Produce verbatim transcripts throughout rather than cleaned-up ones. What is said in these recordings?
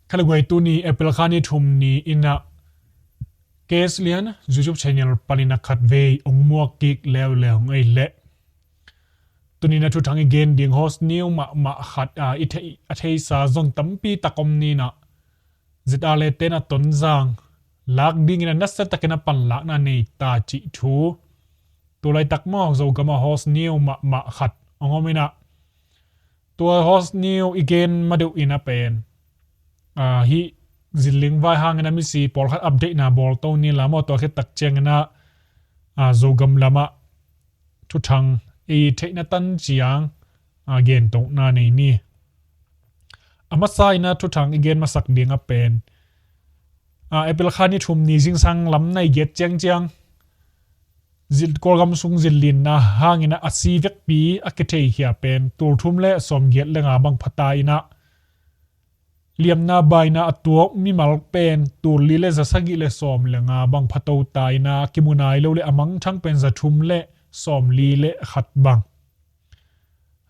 Kha le guai, tuni April kha ni thum ni in ah Case Lian YouTube channel panin ah khatvei hong muak kik leuleu ing ei leh. Tuni in ah thuthang i gen ding host new mahmah khat, ah, i thei, a theisa zong tampi tak om ni in ah, Z R A te'n ah Tonzang lak dingin ah nasiatakin ah panlakna nei ta cih thu. Tu laitak maw, Zogam ah host new mahmah khat hong om in ah, tua host new i gen ma deuh in ah pen, ah, hih zilling vai hangin ah misi pawlkhat update na bawl to ni la maw, tua khit tak ciangin ah, ah, Zogam lam ah thuthang i theihna tan ciang, ah, gen tona nei ni. A masa in ah thuthang i gen masak ding ah pen, ah, April kha ni thum ni zingsang lam nai giat ciangciang, zil, Kawlgam sung zillinna hangin ah a si vekpi a kitheikhia pen tul thum le sawm giat le nga bang pha ta in ah, liamna baina a tuak mimal pen tul li le za sagih le sawm le nga bang pha to ta in ah, a kimu nai lo le a mangthang pen za thum le sawm li le khat bang,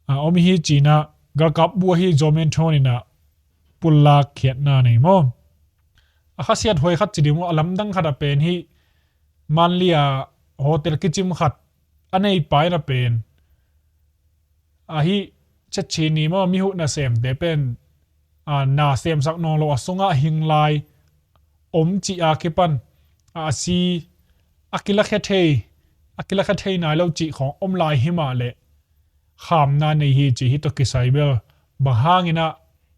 ah, om hi ci in ah, galkap bu ahi Zomen Thon in ah pullak khiatna nei maw. A khasiat huai khat ci ding maw, a lamdang khat ah pen hih Manli ah hotel kicim khat a neipa in ah pen, ah, hih chetchini maw, mi huh nasemte pen, ah, na semsak nawn lo a sungah hing lai om cih a kipan, ah, a si a kilakhia thei, a kilakhia thei nai lo cih khawng om lai hi mah leh, khamna nei hi ci hi. Tua kisai bel, bang hangin ah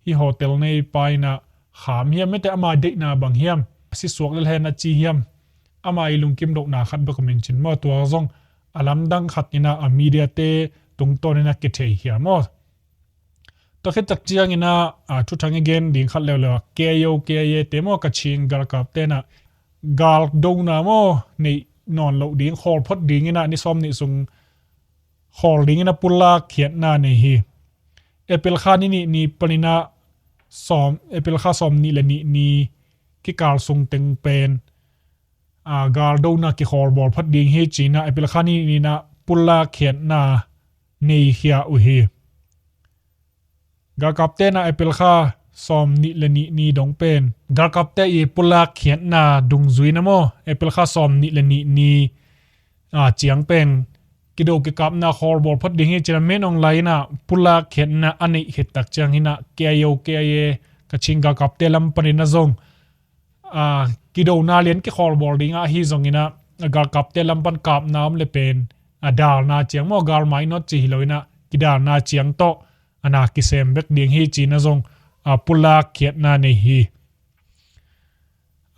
hih hotel neipa in ah kham hiam, mete ama deihna bang hiam, a si suak lel hen a ci hiam, ama i lungkim lohna khat bek om in cin maw, tua zong a lamdang khat in ah a media te tungtawn in ah kitheikhia maw. Tua khit tak ciangin ah, ah, thuthang i gen ding khat leuleu ah, K I O, K I A te maw, Kachin galkapte'n ah galdona maw, neih nawn loh ding, khawl phot dingin ah ni sawm nih sung khawl dingin ah pullak khiatna nei hi. April kha ni nih ni panin ah sawm, April kha sawm nih le nih ni kikal sung teng pen, ah, galdona kikhawl bawl phot ding hi ci in ah April kha ni nih ni in ah pullak khiatna nei khia uh hi. Galkapte'n ah April kha sawm nih le nih ni dong pen, galkapte i pullak khiatna dungzui in ah maw, April kha sawm nih le nih ni, ah, ciang pen kido kikapna khawl bawl phot ding hi ci in ah Min Aung Hlaing in ah pullak khiatna a neih khit tak ciangin ah K I O, K I A, Kachin galkapte lam panin ah zong, ah, kidona lian kikhawl bawl ding ah ahi zongin ah, galkapte lam pan kapna om le pen, ah, dalna ciang maw, gal mainawt ci hi lo in ah, kidalna ciang tawh a na kisem bek ding hi ci in ah zong, ah, pullak khiatna nei hi.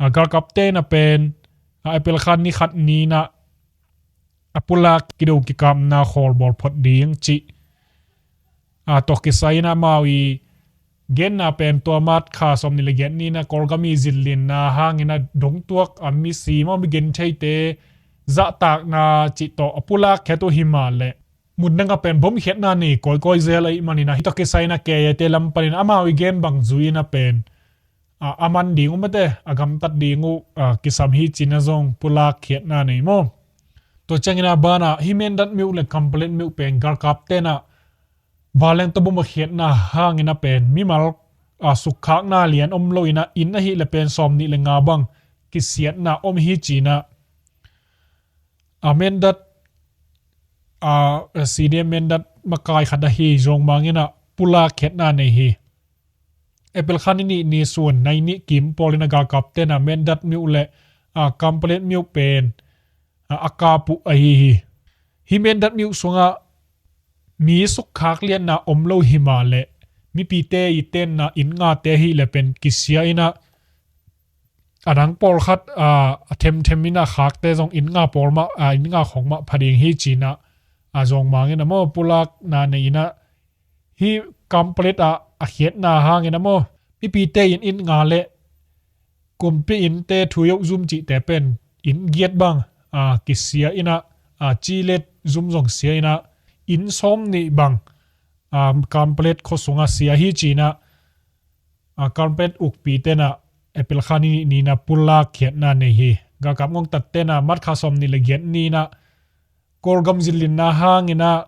Ah, galkapte'n ah pen, ah, April kha ni khat ni in ah a pullak kido kikapna khawl bawl phot ding cih, ah, tua kisai in ah amau i genna pen tua March kha sawm nih le giat ni in ah Kawlgam i zillinna hangin ah dongtuak a misi maw, mi gentheite zahtakna cih tawh a pullak khiat uh hi mah leh, mun dang ah pen bom khiatna nei kawikawi zel ahih manin ah, hih tua kisai in ah K I A te lam panin ah amau i gen bang zui in ah pen, ah, a man ding uh mate, a gamtat ding uh, ah, kisam hi ci in ah zong pullak khiatna nei maw. Tua ciangin ah banah hih Mindat Myo le Kanpetlet Myo pen galkapte'n ah vanleng tawh bom a khiatna hangin ah pen mimal, ah, sukkhakna lian om lo in ah, inn ahih leh pen sawm nih le nga bang kisiatna om hi ci in ah, ah, Mindat, ah, C D M Mindat makai khat ahi Zong Mang in ah pullak khiatna nei hi. April kha ni nih ni sun nai nih kim pawl in ah galkapte'n ah Mindat Myo le, ah, Kanpetlet Myo pen, ah, a kap uh ahi hi. Hih Mindat Myo sungah mi sukkhak liatna om lo hi mah leh, mipite i tenna inn ngate ahih leh pen kisia in ah, a dang pawlkhat, ah, a themthem in ah khakte zong inn nga pawl mah, ah, inn nga khawng mah pha ding hi ci in ah, ah, Zong Mang in ah maw pullakna nei in ah, hih Kanpetlet ah a khiatna hangin ah maw, mipite in inn nga le kumpi innte thu yoh zum cihte pen inn giat bang, ah, kisia in ah, ah, ci le zum zong sia in ah, inn sawm nih bang, ah, Kanpetlet khua sungah sia hi ci in ah, ah, Kanpetlet ukpite'n ah April kha ni nih ni in ah pullak khiatna nei hi. Galkap ngongtatte'n ah March kha sawm nih le giat ni in ah Kawlgam zillinna hangin ah,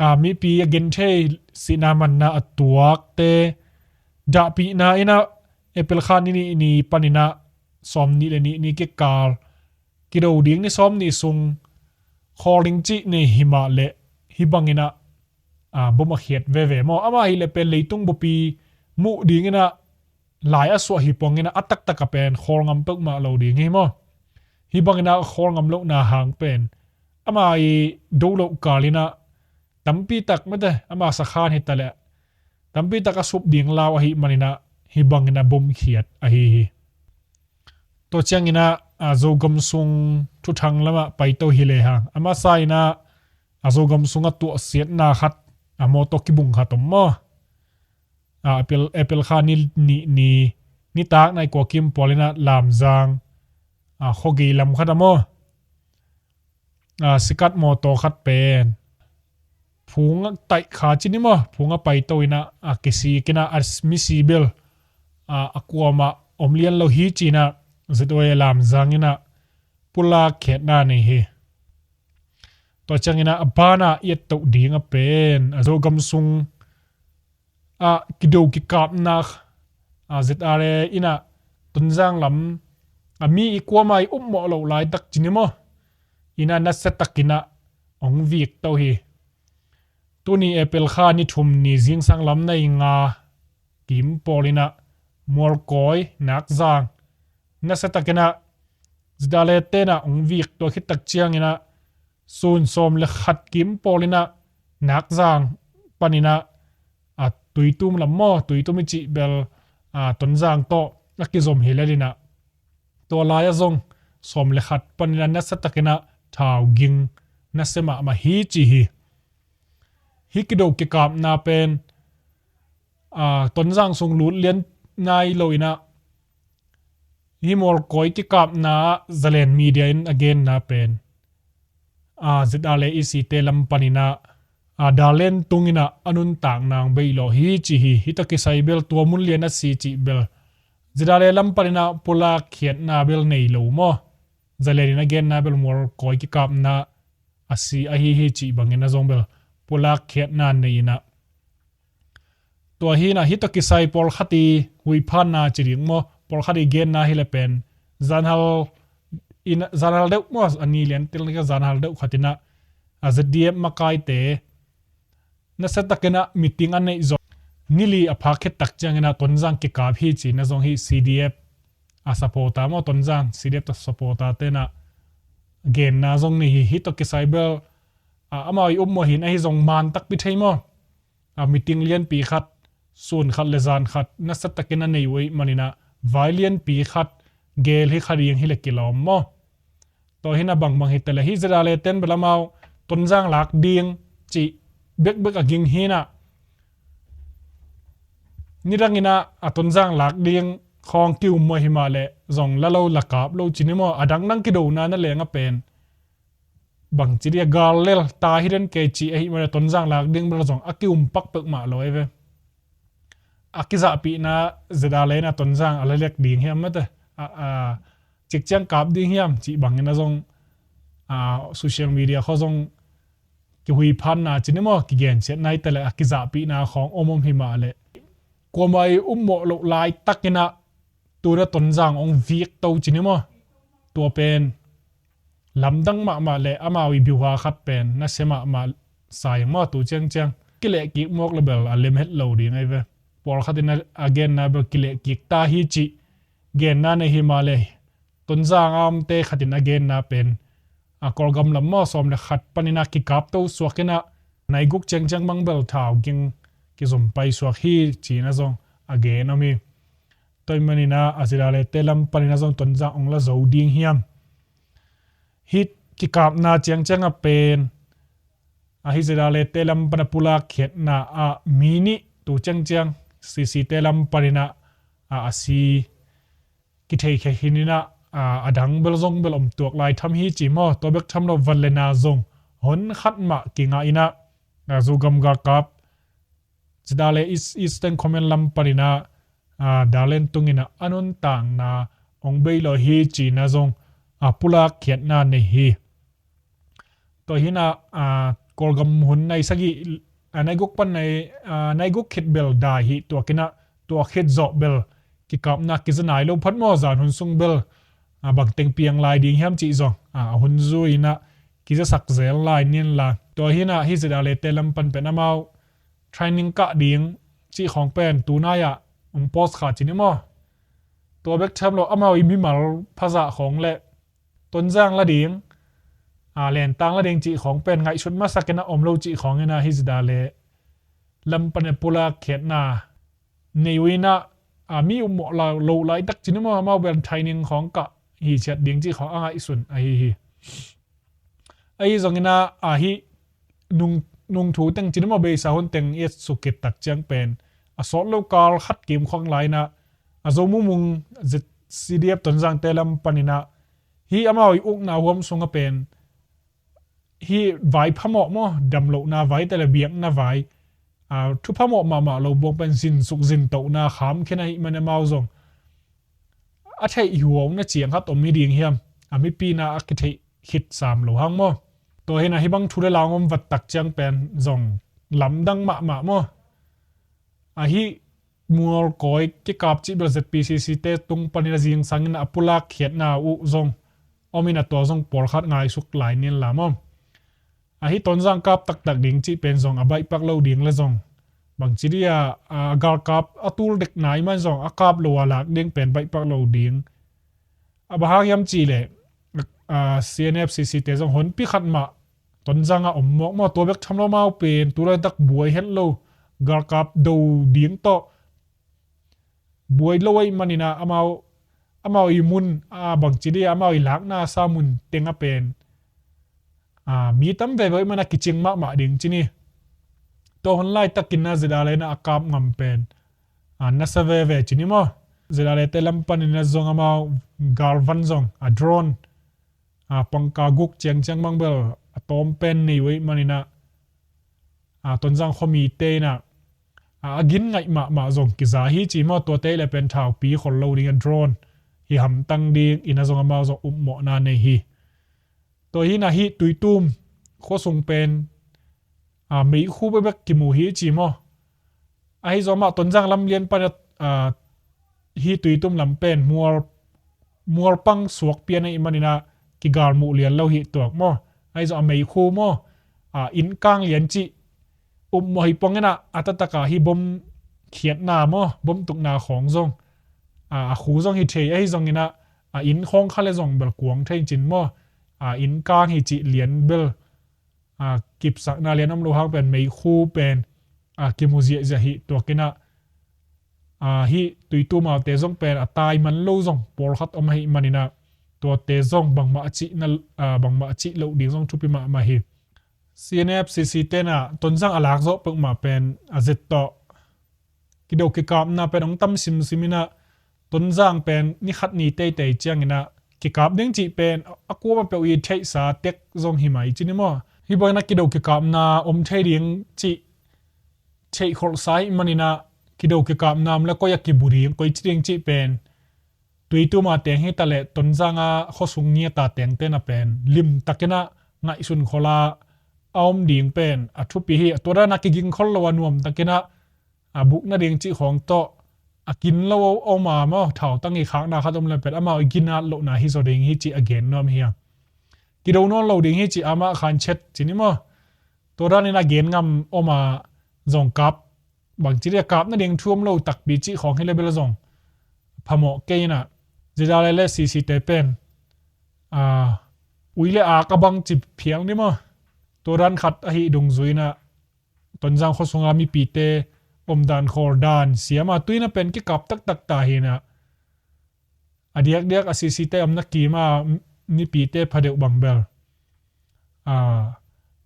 ah, mipi a genthei sihna manna a tuakte, Dahpihna in ah April kha ni nih ni panin ah sawm nih le nih ni kikal kido ding ni sawm nih sung khawl ding cih nei hi mah leh hih bangin ah, aa, bom a khiat veve maw? Amah hi leh pen leitung bupi muh dingin ah lai a suah hi pongin ah a taktak a pen khawl ngam peuhmah lo ding hi maw? Hih bangin ah khawl ngam lohna hang pen ama i do loh kalin ah tampi tak mate ama sakhan hi ta leh tampi tak a sup ding lau ahih manin ah hih bangin ah bom khiat ahi hi. Tua ciangin ah, a, Zogam sung thuthang lamah paito hi lehang a masa in ah a Zogam sungah tuahsiatna khat, a mawtaw kibung khat om maw? A, April, April kha ni nih ni nitak nai kua kim pawlin ah Lamzang, a, khuagei lam khat ah maw? A, sikat mawtaw khat pen phung a taih kha ci ni maw? Phung a paito in ah, a, kisik in ah a misi bel, a, a kuamah om lian lo hi ci-in ah ZOA Lamzang in ah pulak khiatna nei hi. Tua ciangin ah a banah i et toh ding a pen a Zogam sung a kido kikapna, a, ZRA in ah Tonzang lam a mi i kuamah i upmawh loh laitak ci ni maw? In ah nasia takin ah hong vik to hi. Tuni April kha ni thum ni zingsang lam nai nga kim pawlin ah Mualkawi, Nakzang nasia takin ah ZRA ten ah hong vik tua khit tak ciangin ah sun sawm le khat kim pawlin ah Nakzang panin ah, a, Tuitum lam maw, Tuitum i cih bel, a, Tonzang tawh a kizom hi lel in ah tua lai-ah zong sawm le khat panin ah nasia takin ah thau ging nasia mahmah hi ci hi. Hih kido kikapna pen, a, Tonzang sung lut lian nai lo in ah hih Mualkawi kikapna ah Zalen media in a genna pen, a, ZRA i site lam panin ah, a, Dalen tungin ah a nuntakna hong bei lawh hi ci hi. Hih tawh kisai bel tua mun lian a si cih bel ZRA lam panin ah pulak khiatna bel nei lo maw? Zalen in a genna bel Mualkawi kikapna a si ahi hi cih bangin ah zong bel pulak khiatna nei in ah tua hi in ah hih tawh kisai pawlkhat i huiphanna ci ding maw, pawlkhat i genna hi leh pen zanhal in, zanhal deuh maw, a ni lian tel ni ka zanhal deuh khat in ah, a, ZDF makaite nasia takin ah meeting a neih zawh ni li a phak khit tak ciangin ah Tonzang kikap hi ci-in ah zong hih CDF a supporter maw, Tonzang CDF supporter ten ah genna zong nei hi. Hih tawh kisai bel, a, amau i upmawh hi in ahi zong man takpi thei maw? A, meeting lianpi khat, sun khat le zan khat nasia takin a nei uh ahih manin ah vai lianpi khat gel hi kha ding hi leh kilawm maw? Tua hi in ah bangbang hi ta leh hih ZRA ten bel amau Tonzang lak ding cih bekbek a ging hi in ah nidangin ah a Tonzang lak ding khawng ki-ummawh hi mah leh zong la lo la kap lo ci ni maw? A dangdang kidona na leng a pen bangci dih a gal lel ta hi den kei cih ahih manin ah Tonzang lak ding bel zong a ki-um pak peuhmah lo ei ve. A kizahpihna ZRA in ah Tonzang a la lek ding hiam mate, a, a, cikciang kap ding hiam cih bangin ah zong, a, social media khawng zong kihuiphanna ci ni maw, kigensiatna hi ta leh a kizahpihna khawng om om hi mah leh kuamah i upmawh loh laitakin ah tun ah Tonzang hong vik to ci ni maw? Tua pen lamdang mahmah leh amau i biuha khat pen nasia mahmah sa ing maw? Tu ciangciang kilehkik mawk leh bel a lem het lo ding ei ve. Pawlkhat in a, a genna bel kilehkik ta hi cih genna nei hi mah leh Tonzang a omte khat in a genna pen, a, Kawlgam lam maw, sawm le khat panin ah kikap to suak in ah nai guk ciangciang bang bel thau ging kizom pai suak hi ci-in ah zong a gen om hi. Tua ahih manin ah a ZRA te lam panin ah zong Tonzang hong la zo ding hiam? Hih kikapna ciangciang a pen, a, hih ZRA te lam pan a pulak khiatna ah mi nih tu ciangciang CC te lam panin ah, a, a si kithei khia khin in ah, a, a dang bel zong bel om tuak lai tham hi ci maw? Tua bek tham lo van le na zong hon khat mah kingah in ah, a, Zogam galkap ZRA East, Eastern Command lam panin ah, a, Dalen tungin ah a nuntakna hong bei lo hi ci-in ah zong, a, pulak khiatna nei hi. Tua hi in ah, a, Kawlgam hun nai sagih, a, nai guk pan nai, a, nai guk khit bel dai hi tuak in ah tua khit zawh bel kikapna kiza nai lo phat maw, zan hun sung bel a bangteng piang lai ding hiam cih zong a hun zui inah kizasak zel lai nin la. Tua hinah hih Z R A te lam pan pen amau training kah ding cih khawng pen tunai ah hong post kha ci ni maw. Tua bek tham lo amau i mimal phazah khawng le Tonzang la ding a lentang la ding cih khawng pen ngaihsut masak inah om lo cih khawng inah hih Z R A lam pan a pulak khiatna nei uh inah a mi upmawh lo laitak ci ni maw, amau bel training khawng kah hi ciat ding cih khawng a ngaihsun ahi hi. Ahi zong inah a hih nung, nung thu teng ci ni maw, beisa hun teng i et suk khit tak ciang pen a sawt lo kal khat kim khawng lai inah a Zo Mungmung Z C D F Tonzangte lam pan inah hih amau i ukna huam sungah pen hih vai phamawh maw, damlohna vai te le biakna vai a thu phamawh mahmah lo buang pen zinsuk zintohna kham khin ahih man amau zong a theih huauna ciang khat om hi ding hiam, a mipina a kitheih khit sam lo hang maw. Tua hinah hih bang thu le la hong om vat tak ciang pen zong lamdang mahmah maw. A hih mualkawi kikap cih bel Z P C C te tung panin a zingsang inah a pulak khiatna uh zong om inah tua zong pawlkhat ngaisuk lai nin la maw. A hih Tonzang kap taktak ding cih pen zong a baihpak lo ding le zong bangci dih a, a galkap a tul dek nai man zong a kap lo a lak ding pen baihpak lo ding. A bang hang hiam cih leh a, C N F C C te zong honpi khat mah Tonzang ah om mawk maw, tua bek tham lo amau pen tu laitak buai het lo, galkap do ding tawh buai lo ahih man inah amau, amau i mun a bangci dih amau i lakna sa mun teng ah pen a mi tam veve ahih man a kicing mahmah ding ci ni. Tua hun laitakin a Z R A inah a kap ngam pen a nasa veve ci ni maw. Z R A te lam panin a zong amau galvan zong a drone a pangka guk ciangciang bang bel a tawm pen nei uh ahih man inah a Tonzang khuamite inah a, a gin ngaih mahmah zong kiza hi ci maw. Tuate le pen thaupi khol lo ding a drone hi hamtang ding inah zong amau zong upmawhna nei hi. Tua hinah hih Tuitum khuasung pen a, meikhu bekbek kimu hi ci maw. Ahi zong amah Tonzang lam lian pan a, a, hih Tuitum lam pen mual, mualpang suak pian ahih man inah kigal muh lian lo hi tuak maw. Ahi zong a meikhu maw, a, innkang lian cih upmawh hi pong inah a taktak a hih bom khiatna maw, bom tukna khawng zong a, a khu zong hi thei ahi zong inah a inn khawng kha le zong bel kuang thei cin maw. A, innkang hi cih lian bel a, kipsakna lian om lo hang pen meikhu pen a, kimu ziahziah hi tuak inah a, hih Tuitum aute zong pen a tai man lo zong pawlkhat om ahih man inah tuate zong bangmah a cihna, a, bangmah a cih loh ding zong thupi mahmah hi. C N F C C te inah Tonzang a lak zawh peuhmah pen a zet tawh kido kikapna pen hong tam simsim inah Tonzang pen ni khat ni teitei ciang inah kikap ding cih pen a kuamah peuh i theihsa tek zong hi mai ci ni maw. Hih bang inah kido kikapna om thei ding cih theih kholhsa ahih man inah kido kikapna om le koi a kibu ding, koi ci ding cih pen Tuitum a teng hi ta leh Tonzang a khuasung ngiat a tengte inah pen limtak inah ngaihsun khol a a om ding pen a thupi hi. A tua dan a kiging khol lo a nuamtak inah a buk nading cih khawng tawh a kin lo a om a maw, thautang i khakna khat om le pen amau i ginat lohna hi zaw ding hi cih a gen nuam hi a. Kido nawn lo ding hi cih amah khan chet ci ni maw. Tua danin a gen ngam om a zong kap, bangci dih a kap nading thu om lo takpi cih khawng hi le bel zong phamawh kei inah Z R A le C C te pen a, ui le ak a bang ci phial ni maw. Tua dan khat ahi dungzui inah Tonzang khuasunga mipite omdan khawl dan siama tuina pen kikap taktak ta hi inah a diakdiak a C C te omna kima mipite phadeuh bang bel a,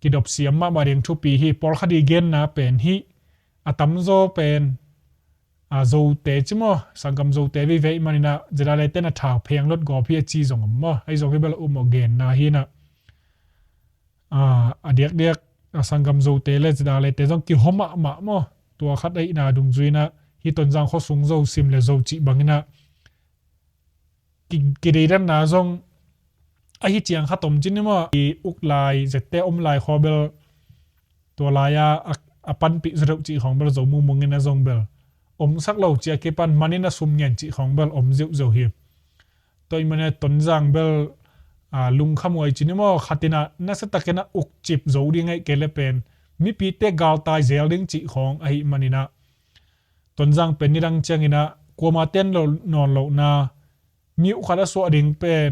kidop siam mahmah ding thupi hi. Pawlkhat i genna pen hih a tamzaw pen a, Zote ci maw, sanggam Zote veivei ahih man inah Z R A te inah thau pheng lot gawp hi a ci zong om maw. Ahi zong hi bel a um aw genna hi inah a, a diakdiak a sanggam Zote le Z R A te zong kihawm mahmah maw. Tua khat ahihna dungzui inah hih Tonzang khuasung Zo sim le Zo cih bang inah ki, kideidanna zong ahi ciang khat om ci ni maw. I uk lai, zette om lai khawng bel tua lai-a a, a panpih zaw deuh cih khawng bel Zo Mungmung inah zong bel omsak lo cih a kipan manin a sum ngen cih khawng bel om ziauziau hi. Tua ahih manin a Tonzang bel, a, lungkhamhuai ci ni maw, khat in a nasiatakin a ukcip zo ding ahih kei leh pen mipite galtai zel ding cih khawng ahih manin a Tonzang pen nidang ciangin a kuamah ten lo nawn lohna, mi uh khat a suah ding pen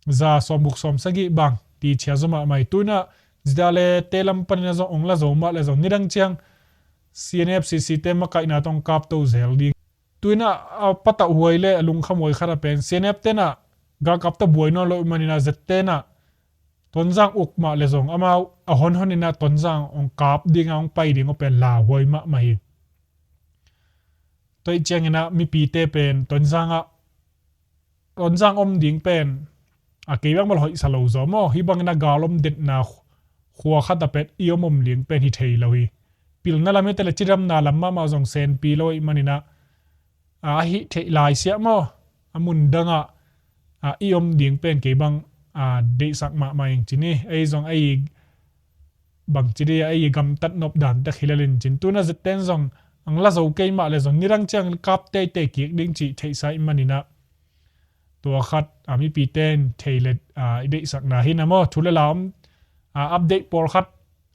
za sawmguk sawmsagih bang ti ciah zaw mahmah hi. Tu in a ZRA te lam panin a zong ong la zo mah leh zong nidang ciang CNF CC te makaihna tawh ong kapto zel ding. Tu in a, a patauhhuai leh a lungkhamhuai khat a pen CNF te in a galkapte buai nawn lo ahih manin a Z te in a Tonzang uk mah leh zong amau a honhon in a Tonzang ong kap ding a ong pai ding uh pen lauhuai mahmah hi. Tua ahih ciangin a mipite pen Tonzang ah, Tonzang om ding pen a kei bang bel hoihsa lo zaw maw, hih bangin a gal om detna khua khat a pen i om om ding pen hi thei lo hi. Pilna lam hi ta leh cidamna lam mahmah zong senpi lo ahih manin a, a, a hih theih lai siah maw, a mun dang ah, a, i om ding pen kei bang, a, deihsak mahmah ing ci ni. Ei zong ei bangci dih a, ei gamtat nop dan tek hi lel in cin. Tu in a Z ten zong ang la zo kei mah leh zong nidang ciang kap teitei kik ding cih theihsa ahih manin a tua khat, a, mipite in thei leh, a, i deihsakna hi na maw. Thu leh la om, a, update pawlkhat,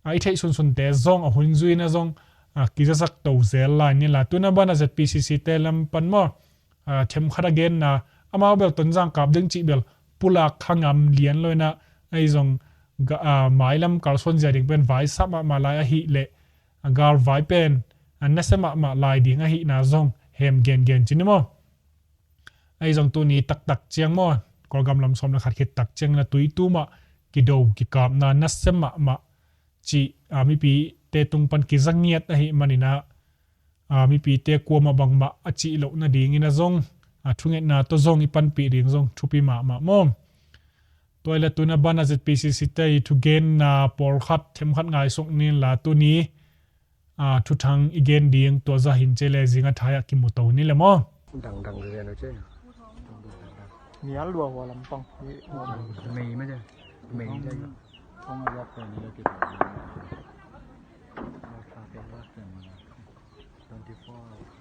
a, i theih sunsunte zong a hun zui in a zong, a, kizasak to zel lai ni la. Tu in a ban a ZPCC te lam pan maw, a, themkhat a genna, amau bel Tonzang kap ding cih bel pulak kha ngam lian lo in a, ei zong ga-, a, mailam kalsuan zia ding pen vaisa mahmah lai ahih leh a galvai pen a nasia mahmah lai ding ahihna zong hem gengen ci ni maw. Ei zong tuni taktak ciang maw, Kawlgam lam sawm leh khat khit tak ciangin a tuitum ah kido kikapna nasia mahmah cih, a, mipite tung pan kiza ngiat ahih manin a, a, mipite kuamah bangmah a cih loh nadingin a zong, a, thungetna tawh zong i panpih ding zong thupi mahmah maw. Tua ahih leh tu in a ban a ZPCC te i thugenna pawlkhat themkhat ngaihsuk ni la, tuni, a, thuthang i gen ding tua zah hi in ci leh zing a thai ah kimu to ni leh maw. Dangdang gen lo ci. Ni a lua hua lampang. Mei mah ci. Mei ci. Thong a lua pen ni leh ki. Twenty four hours.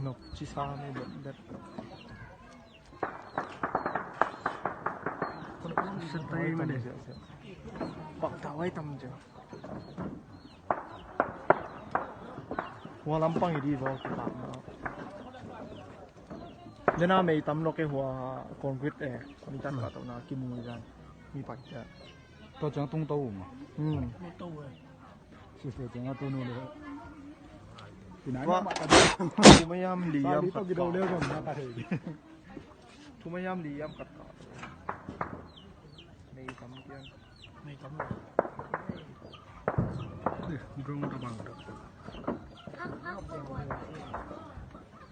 Nop ci sa ni det det. Setai mah de. Pak tawai tam jo. Hua lampang i di bo ki pak na. Dena mei tam lo ke hua concrete e. Ni tan ka to na ki mui dan. Mi pai ja. To chang tung to ma. Hmm. Sister ciang a tu nu le. Tua, thumayam liyam khat ka. Thumayam liyam khat ka. Nei tam pian. Nei tam lo. Drone ta bang.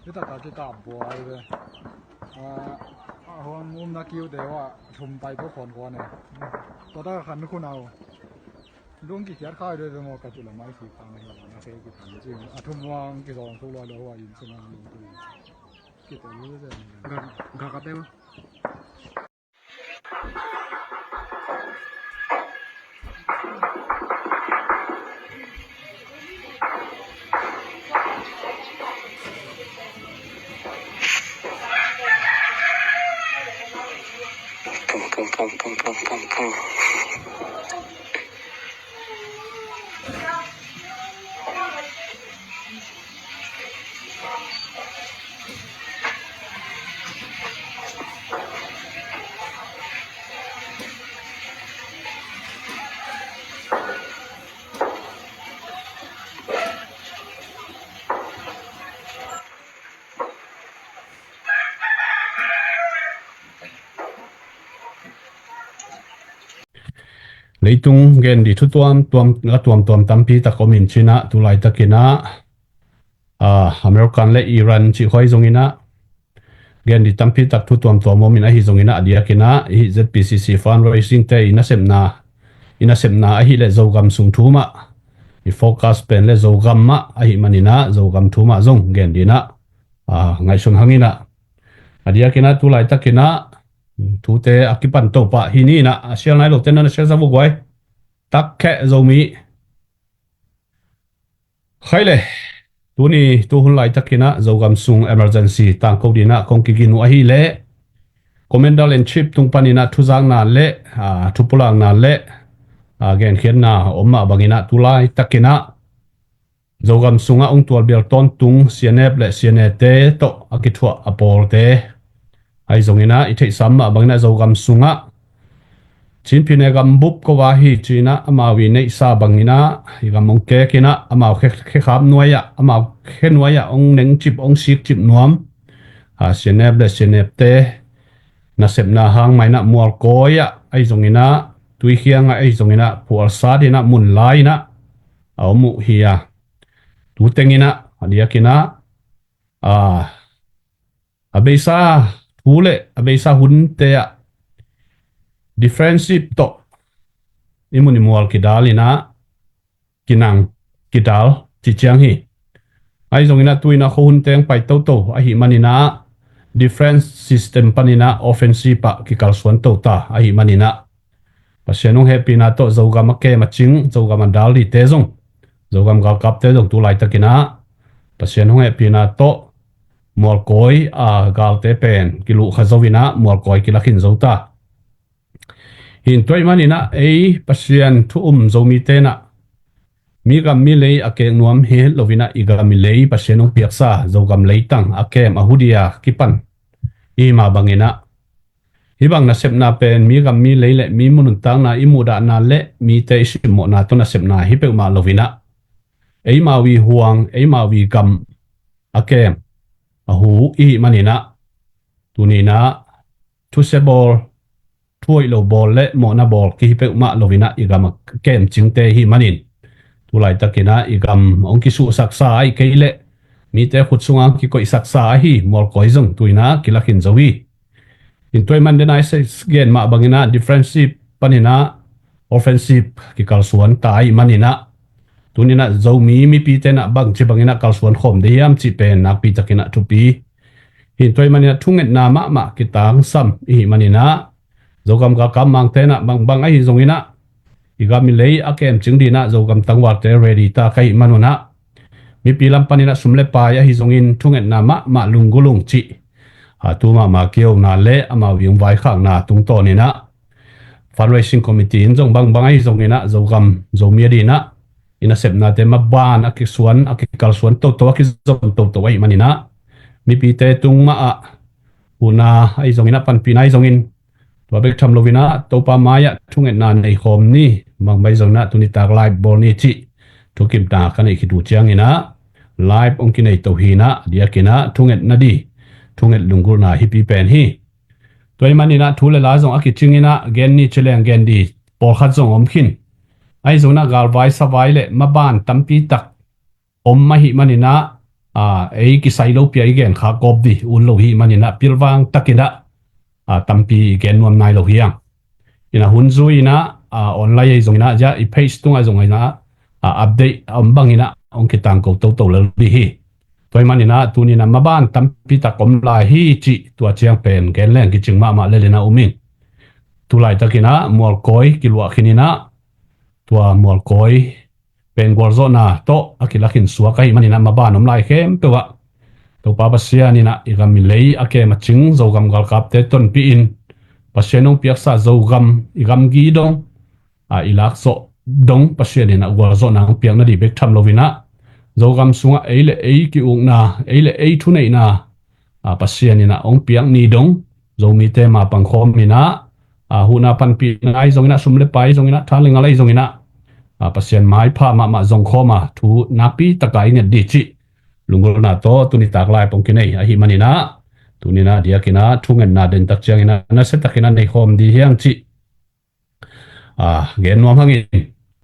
Hita ka kikap buai ve. A, a huang umna kiu te wa thum pai po khon khon e. Tua ta khan khu nau. Lung kikhiat khai doi ve maw ka cih lam a i sik pang hi na, kei kithang cing a thum huang kizawng suk lua lua huai in sung a lung tui. Kite lu ze. Ga, ga ka te maw. Pum, pum, pum, pum, pum, pum, pum. Leitung gen dih thu tuamtuam, la tuamtuam tampi tak om in cin ah, tu laitakin ah, ah, American le Iran cih khawng zongin ah, gen dih tampi tak thu tuamtuam om in ahi zongin ah, a diakin ah, hih Z P C C fundraising te i nasepna, i nasepna ahih leh Zogam sung thu mah, i focus pen le Zogam mah ahih manin ah, Zogam thu mah zong gen dih in ah, ah, ngaihsun hang in ah. A diakin ah, tu laitakin ah, thute a kipan to pah hi ni in ah, a share nai lote na na share za vua guai. Takkheh Zomi. Khai le, tuni tuhun laitakinah Zogam sung emergency tangko dinah kong kigin uh ahileh Commander in Chief tung paninah thuzakna le thupulakna le genkhiatna om mah banginah tu laitakinah Zogam sungah ung tualbial tawntung C N F le C N A te tawh a kithuah a pawlte ahi zonginah i theihsam mah banginah Zogam sungah Chin Pyine gam bup ko a hi cinah amau i neihsa banginah i gam ong kekinah amau khekhap nuai-ah amau khe nuai-ah ong nengcip ong sikcip nuam C N F le C N F te nasepna hang mainah mualkawi-ah ahi zonginah tuikhiangah ahi zonginah phualsa dinah mun lai-inah a om uh hi a, tu tenginah a diakinah a beisa thu le a beisa hunte ah defensive tawh i mun i mual kidalinah kinang kidal ci ciang hi. Ahi zonginah tuinah khuahun teng pai toto ahi maninah defense system paninah offensive ah kikalsuan tota ahi maninah Pasian hong hehpihna tawh Zogam a kem a cing Zogam a dal dite zong Zogam galkapte zong tu laitakinah Pasian hong hehpihna tawh mualkawi a galte pen kiluhkha zoinah mualkawi kilakhin zo ta. Hin tuai maninah ei Pasian thu um Zomi tenah mi gam mi lei a kek nuam hi het loinah i gam i lei Pasian hong piaksa Zogam leitang a kem a hudia kipan i mah banginah hih bang nasepna pen mi gam mi lei le mi mununtakna i muhdahna le mite i simmawhna tawh nasepna hi peuhmah loinah eimau i huang eimau i gam a kem a hu i hih maninah tuninah thusia bawl thuhoih lo bawl le mawhna bawl kihi peuhmah loinah i gam a kem cingte i hih manin tu laitakinah i gam hong kisuhsaksa ahi kei leh mite khut sungah hong kikoihsaksa ahi mualkawi zong tuinah kilakhin zo hi. Hin tuai man denai gen mah banginah defensive paninah offensive kikalsuan ta ahi maninah tuninah Zomi mipite nah bangci banginah kalsuan khawm dei hiam cih pen nakpitakinah thupi. Hin tuai maninah thungetna mahmah kitangsam i hih maninah Zogam galkap mangte nah bangbang ahi zonginah i gam i lei a kem cing dinah Zogam tangvalte ready ta ka hih manunah mipi lam paninah sum le pai ahi zongin thungetna mahmah lunggulung cih a tu mahmah kiona le amau i hong vaikhakna tungtawninah fundraising committee in zong bangbang ahi zonginah Zogam Zomi a dinah i nasepnate maban a kisuan a kikalsuan toto a kizom toto ahi maninah mipite tung mahah huhna ahi zonginah panpihna ahi zongin tua bek tham loinah Topa mai-ah thungetna nei khawm ni. Bangbang ahi zonginah tunitak live bawl ni cih thukimna ka neih khit uh cianginah live hong kinei to hinah diakinah thungetna di thunget lunggulhna hipi pen hi. Tuai maninah thu le la zong a kicinginah gen ni cileng gen di pawlkhat zong om khin ahi zonginah galvai savai le maban tampi tak om ahi maninah ei kisai lo pia i gen kha kawp di un lo hi maninah pilvang takinah tampi i gen nuam nai lo hi ang. Inah hun zui inah online ahi zonginah zia i page tungah zonginah update a om banginah hong kitangko toto lo di hi. Tuai maninah tuninah maban tampi tak om lai hi cih tua ciang pen gen leng kicing mahmah lelinah um in tu laitakinah mualkawi kiluah khininah tua mualkawi pen gualzawhna tawh a kilakhin suak ahi maninah maban om lai khempeuh ah Topa Pasian inah i gam i lei a kem a cing Zogam galkapte tonpih in Pasian hong piaksa Zogam i gamgi dong a i lakzawh dong Pasian inah gualzawhna hong piakna di bek tham loinah Zogam sungah ei le ei ki-ukna ei le ei thuneihna Pasian inah hong piak ni dong Zomite mapang khawm inah huhna panpihna ahi zonginah sum le pai ahi zonginah tha le ngal ahi zonginah Pasian maipha mahmah zong khawm a thu nakpi taka i nget di cih lunggulhna tawh tunitak live hong kinei ahi maninah tuninah diakinah thungetna dentak cianginah nasiatakinah nei khawm di hiang cih gen nuam hangin